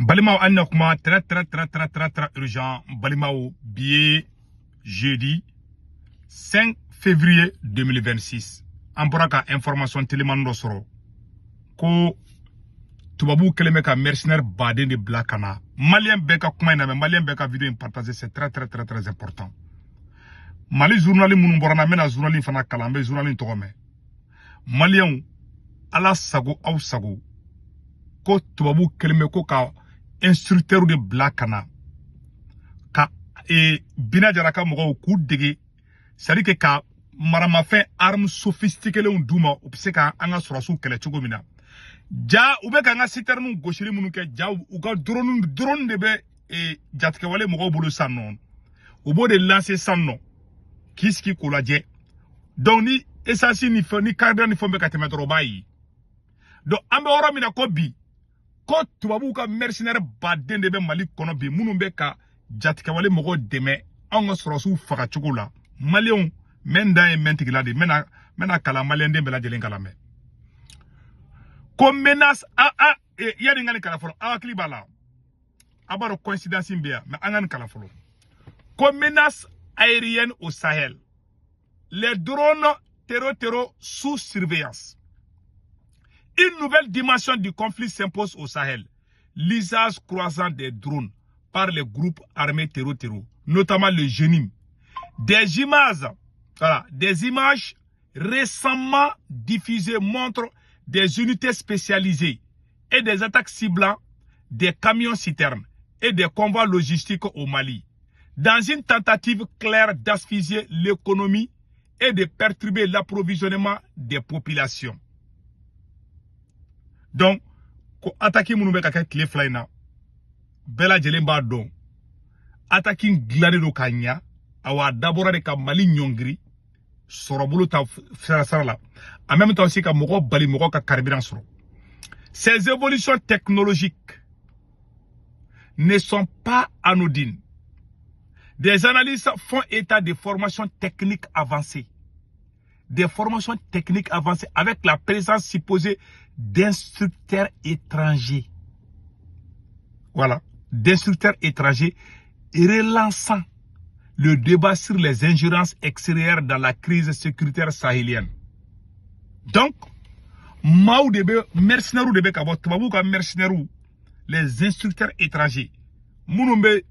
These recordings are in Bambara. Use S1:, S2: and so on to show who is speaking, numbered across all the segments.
S1: N balimaw, an na kuma très très très très très très urgent. N balimaw, bi ye jeudi 5 février 2026. An bɔra ka information telimani dɔ sɔrɔ ko tubabuw kɛlen bɛ ka mercenaire baden de bila ka na. Malien bɛɛ ka kuma in lamɛn, malien bɛɛ ka vidéo in partager, c'est très très très très important. Mali journal minnu bɔra na, n bɛna journal in fana kalan, an bɛ journal in tɔgɔ mɛn. Malienw, ala sago aw sago, ko tubabuw kɛlen bɛ ko ka instructeur de bila ka na ka Bina Jara ka mɔgɔw k'u dege, c'est à dire que ka maramafɛn, arme sophistiquélenw d'u ma, u bɛ se ka an ka sɔrɔsiw kɛlɛ cogo min na. Ja u bɛ k'an ka citernew gosili minnu kɛ, ja u ka drone de bɛ jatigɛwale mɔgɔw bolo sisan nɔ, u b'o de lancer sisan nɔ k'i sigi k'o lajɛ. Donc ni essence ni fɛn ni carburant ni fɛn bɛ ka tɛmɛ dɔrɔn, u b'a ye. Donc an bɛ yɔrɔ min na ko bi, ko tubabuw ka mercenaire baden de bɛ Mali kɔnɔ bi, minnu bɛ ka jatigɛwale mɔgɔw dɛmɛ anw ka sɔrɔsiw faga cogo la. Malienw, mɛ n dan ye mɛn tigila de, n bɛna kalan, malienden bɛɛ lajɛlen kalan mɛn ko menace a a yanni n ka nin kalan fɔlɔ, aw hakili b'a la, a b'a dɔn coïncidence bɛ yan, mais an ka nin kalan fɔlɔ. Ko menace aérienne au Sahel, les drones terro-terro sous surveillance. Une nouvelle dimension du conflit s'impose au Sahel. L'usage croissant des drones par les groupes armés terro-terro, notamment le JNIM. Des images, voilà, des images récemment diffusées montrent des unités spécialisées et des attaques ciblant des camions citernes et des convois logistiques au Mali, dans une tentative claire d'asphyxier l'économie et de perturber l'approvisionnement des populations. Donc ko attaque minnu bɛ ka kɛ tile 2 in na, bɛɛ lajɛlen b'a dɔn, attaque in dilannen don ka ɲa. Awa, a dabɔra de ka Mali ɲɔngiri sɔrɔbolo ta sira sira la, en même temps aussi ka mɔgɔ bali mɔgɔ ka carburant sɔrɔ. Ces évolutions technologiques ne sont pas anodines. Des analystes font état de formations techniques avancées, des formations techniques avancées avec la présence supposée d'instructeurs étrangers. Voilà, d'instructeurs étrangers, relançant le débat sur les ingérences extérieures dans la crise sécuritaire sahélienne. Donc, maaw de bɛ, mercenaires de bɛ ka bɔ, tubabuw ka mercenaires, les instructeurs étrangers minnu bɛ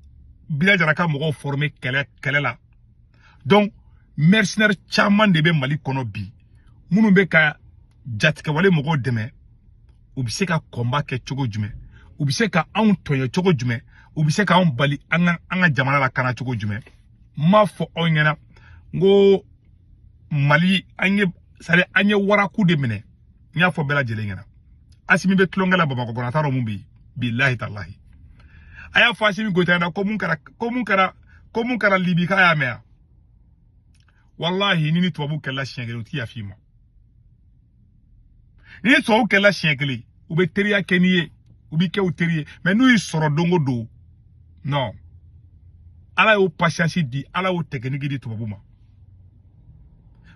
S1: Bila Jara ka mɔgɔw former kɛlɛ kɛlɛ la. Donc mercenaires caman de bɛ Mali kɔnɔ bi, minnu bɛ ka jatigɛwale mɔgɔw dɛmɛ. U bɛ se ka combat kɛ cogo jumɛn? U bɛ se ka anw tɔɲɔ cogo jumɛn? U bɛ se k'anw bali an ka jamana lakana cogo jumɛn? N m'a fɔ aw ɲɛna n ko Mali, an ye, c'est à dire an ye waraku de minɛ. N y'a fɔ bɛɛ lajɛlen ɲɛna, Asimi bɛ tulonkɛ la Bamakɔ kɔnɔ, a t'a dɔn mun bɛ yen. Bilahi talahi, a y'a fɔ Asimi Goyita ɲɛna ko mun kɛra, ko mun kɛra, ko mun kɛra Libi, k'a y'a mɛn yan. Walahi, ni tubabu kɛlɛla siɲɛ kelen, u ti yafa i ma. Ni tubabu kɛlɛla siɲɛ kelen, u bɛ teriya kɛ n'i ye, u b'i kɛ u teri ye, mais n'u y'i sɔrɔ don o don, non. Ala y'o patience di, Ala y'o technique di tubabu ma.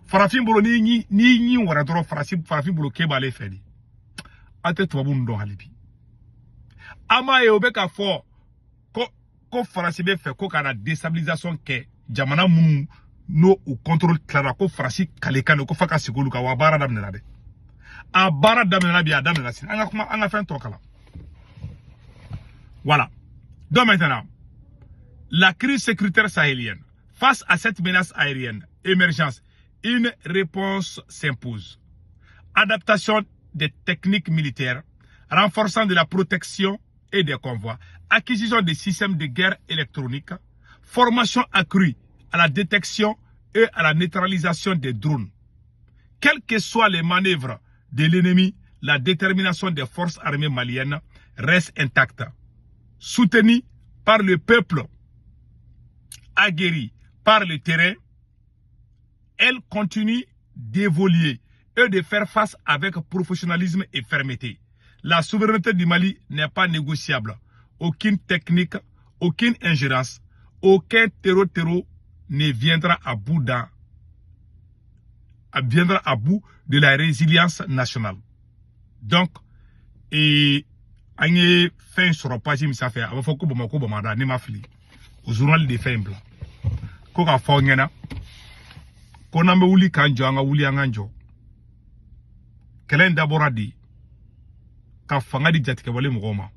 S1: Farafin bolo, n'i ɲi wɛrɛ dɔrɔn, farafin bolo k'e b'ale fɛ de. An tɛ tubabu ninnu dɔn hali bi. An m'a ye, o bɛ k'a fɔ ko Faransi bɛ fɛ ko ka na déstabilisation kɛ jamana minnu n'o u contrôle tilara, ko Faransi kalekan don ko f'a ka segin olu kan. Wa baara daminɛna dɛ, a baara daminɛna bi, a daminɛna sini. An ka kuma, an ka fɛn tɔ kalan. Voilà. Donc maintenant, la crise sécuritaire sahélienne. Face à cette menace aérienne émergence, une réponse s'impose. Adaptation des techniques militaires, renforcement de la protection et des convois, acquisition des systèmes de guerre électronique, formation accrue à la détection et à la neutralisation des drones. Quelles que soient les manœuvres de l'ennemi, la détermination des forces armées maliennes reste intacte. Soutenue par le peuple aguerri par le terrain, elle continue d'évoluer et de faire face avec professionnalisme et fermeté. La souveraineté du Mali n'est pas négociable. Aucune technique, aucune ingérence, aucun terreau-terreau ne viendra à bout de la résilience nationale. Donc, et An ye fɛn sɔrɔ page min sanfɛ, a b'a fɔ ko Bamako Bamada, ne ma fili, o journal de fɛn in bila ko k'a fɔ aw ɲɛna ko n'an bɛ wuli k'an jɔ, an ka wuli an k'an jɔ. Kɛlɛ in dabɔra de ka fanga di jatigɛwale mɔgɔw ma.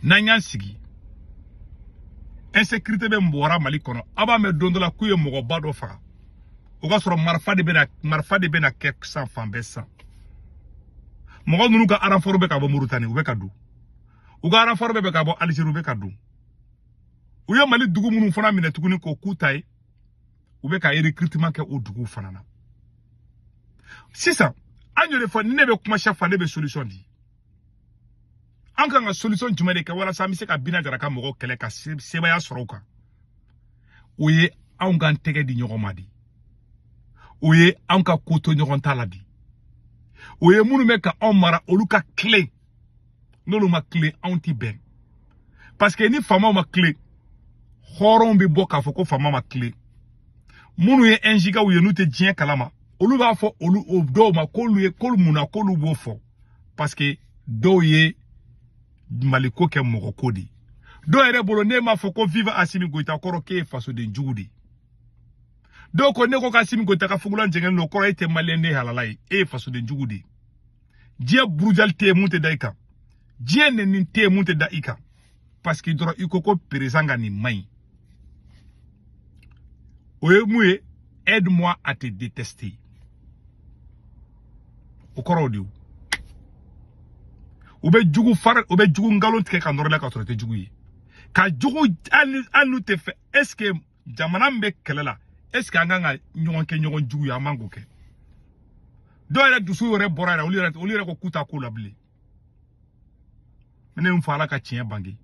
S1: N'an y'an sigi, insécurité bɛ bɔra Mali kɔnɔ. A b'a mɛn don dɔ la k'u ye mɔgɔba dɔ faga, o ka sɔrɔ marifa de bɛna kɛ san fan bɛɛ sisan. Mɔgɔ ninnu ka renfort bɛ ka bɔ Mauritanie, u bɛ ka don. U ka renfort bɛ ka bɔ Algérie, u bɛ ka don. U ye Mali dugu minnu fana minɛ tuguni k'o k'u ta ye, u bɛ ka recrutement kɛ o duguw fana na sisan. An y'o de fɔ, ni ne bɛ kuma chaque fois, ne bɛ solution di. An kan ka solution jumɛn de kɛ walasa an bɛ se ka Bina Jara ka mɔgɔw kɛlɛ ka sebaaya sɔrɔ u kan? O ye anw k'an tɛgɛ di ɲɔgɔn ma de. O ye anw ka ko to ɲɔgɔn ta la de. O ye minnu bɛ ka anw mara, olu ka tilen. N'olu ma tilen, anw ti bɛn, parce que ni faamaw ma tilen, hɔrɔnw bɛ bɔ k'a fɔ ko faama ma tilen. Minnu ye NJKw ye, n'u tɛ diɲɛ kalama, olu b'a fɔ olu o dɔw ma k'olu ye k'olu munna k'olu b'o fɔ, parce que dɔw ye Maliko kɛ mɔgɔ ko de ye. Dɔw yɛrɛ bolo, n'e m'a fɔ ko vive Assimi Goïta, kɔrɔ k'e ye fasoden jugu de ye. Dɔw ko ne ko k'Assimi Goïta ka fugulan jɛngɛnnen don, kɔrɔ e tɛ maliyɛn den halala ye, e ye fasoden jugu de ye. Diɲɛ burujali tɛ yen mun tɛ da i kan, diɲɛ nɛni tɛ yen mun tɛ da i kan, parce que dɔrɔn i ko ko président ka nin man ɲi. O ye mun ye? Aide-moi à te détester, o kɔrɔ o de ye. U bɛ jugu fara, u bɛ jugu nkalon tigɛ ka nɔrɔ la ka sɔrɔ i tɛ jugu ye, ka jugu hali n'u tɛ fɛ. Est ce que jamana min bɛ kɛlɛ la, est ce que an kan ka ɲɔgɔn kɛ ɲɔgɔn jugu ye? An man k'o kɛ. Dɔw yɛrɛ dusu yɛrɛ bɔra yɛrɛ, olu yɛrɛ ko k'u ta ko la bilen. Ne ye n fɔ, Ala ka tiɲɛ bange.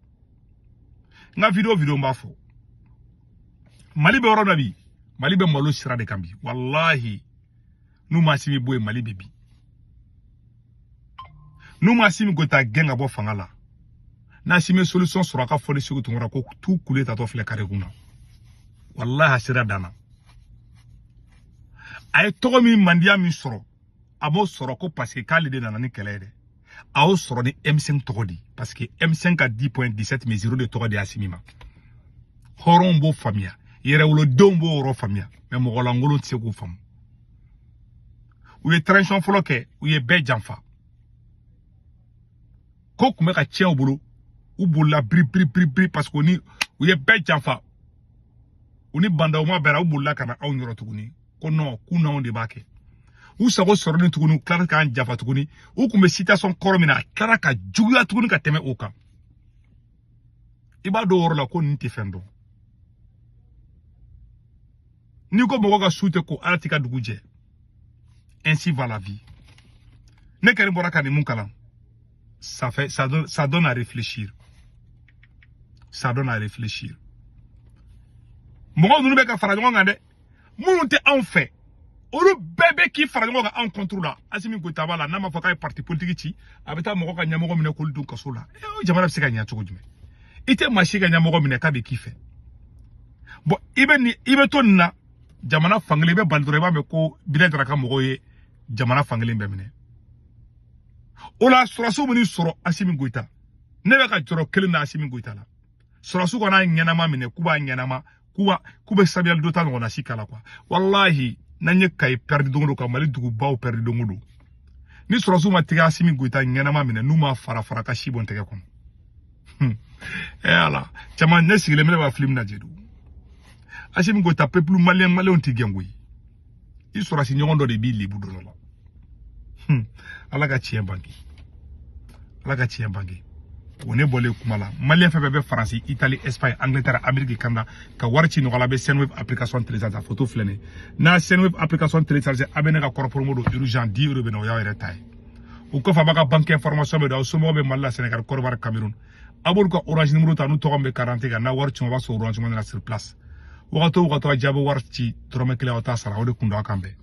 S1: N ka vidéo n b'a fɔ, Mali bɛ yɔrɔ dɔ bi, Mali bɛ malo sira de kan bi. Walahi, n'u ma Assimi bɔ yen, Mali bɛ bi. N'u ma Assimi Goïta gɛn ka bɔ fanga la, n'Assimi solution sɔrɔ, a ka fɔli Sékou Tounkara ko tu kule tatɔ filɛ kare kunna. Walahi, a sira danna. A ye tɔgɔ min, mandiya min sɔrɔ, a m'o sɔrɔ ko parce que k'ale de nana ni kɛlɛ ye dɛ. A y'o sɔrɔ ni M5 tɔgɔ de, parce que M5 ka 10.17 mesures de tɔgɔ de Assimi ma. Hɔrɔnw b'o faamuya, yɛrɛwolodenw b'o yɔrɔ faamuya, mais mɔgɔ lankolon tɛ se k'o faamu. U ye transition fɔlɔ kɛ, u ye bɛɛ janfa. Ko tun bɛ ka tiɲɛ u bolo, u bolila biri biri biri biri, parce que ni u ye bɛɛ janfa, u ni bandaw ma bɛnna, u bolila ka na anw yɔrɔ tuguni ko non, k'u n'anw de b'a kɛ. U sago sɔrɔlen tuguni, u tilara k'an janfa tuguni. U tun bɛ situation kɔrɔ min na, a tilara ka juguya tuguni ka tɛmɛ o kan. I b'a dɔn o yɔrɔ la ko nin tɛ fɛn dɔn. N'i ko mɔgɔ ka su tɛ ko, Ala t'i ka dugu jɛ. Ainsi va la vie. Ne kɛlen bɔra ka nin mun kalan, ça fait ça donne à réfléchir, ça donne à réfléchir. Mɔgɔ ninnu bɛ ka fara ɲɔgɔn kan dɛ. Minnu tɛ anw fɛ, olu bɛɛ bɛ k'i fara ɲɔgɔn kan anw contre la. Assimi Goïta b'a la, n'a ma fɔ k'a ye parti politique ci, a bɛ taa mɔgɔ ka ɲɛmɔgɔ minɛ k'olu don kaso la. O jamana bɛ se ka ɲɛ cogo jumɛn? I tɛ maa si ka ɲɛmɔgɔ minɛ k'a bɛ k'i fɛ. Bon, i bɛ nin, i bɛ to nin na jamana fankelen, i bɛ bali dɔrɔn, i b'a mɛn ko Binɛ Jara ka mɔgɔw ye jamana fankelen bɛɛ minɛ. O la, sɔrɔsiw bɛ n'i sɔrɔ Assimi Goïta. Ne bɛ ka jɔrɔ kelen na Assimi Goïta la, sɔrɔsiw kana ɲɛnama minɛ k'u b'a ɲɛnama, k'u bɛ Samuel Doe ta ɲɔgɔnna si k'a la quoi. Walahi, n'an ye Kayi perdu don o don, ka Mali dugubaw perdu don o don, ni sɔrɔsiw ma tigɛ Assimi Goïta ɲɛnama minɛ, n'u ma fara fara ka si bɔn tɛgɛ kɔnɔ, eh Ala caman. Ne sigilen bɛ, ne b'a film lajɛ don. Assimi Goïta, peuple malien, maliyɛnw t'i gɛn koyi. I sɔrɔsi ɲɔgɔn dɔ de b'i lebu don dɔ la. Ala ka tiɲɛ bange, Ala ka tiɲɛ bange. O ne bɔlen kuma la, maliyɛn fɛn fɛn bɛ Faransi, Italie, Espagne, Angleterre, Amérique, Canada, ka wari ci nɔgɔ la, a bɛ Sendwave application télécharger. A photo filɛ nin ye. N'a Sendwave application télécharger, a bɛ ne ka code promo don urgent 10 € bɛ na, o y'aw yɛrɛ ta ye. O kɔfɛ, a b'a ka banque information bɛ don. Aw somɔgɔw bɛ Mali la, Sénégal, Côte d'Ivoire, Cameroun, a b'olu ka Orange numéro ta, n'u tɔgɔ min bɛ carte kan. N'a wari ci, o b'a sɔrɔ Orange Money na sur place. Wagati o wagati, a jaabi wari ci, dɔrɔmɛ kelen aw t'a sara. O de kun don. A kan bɛn.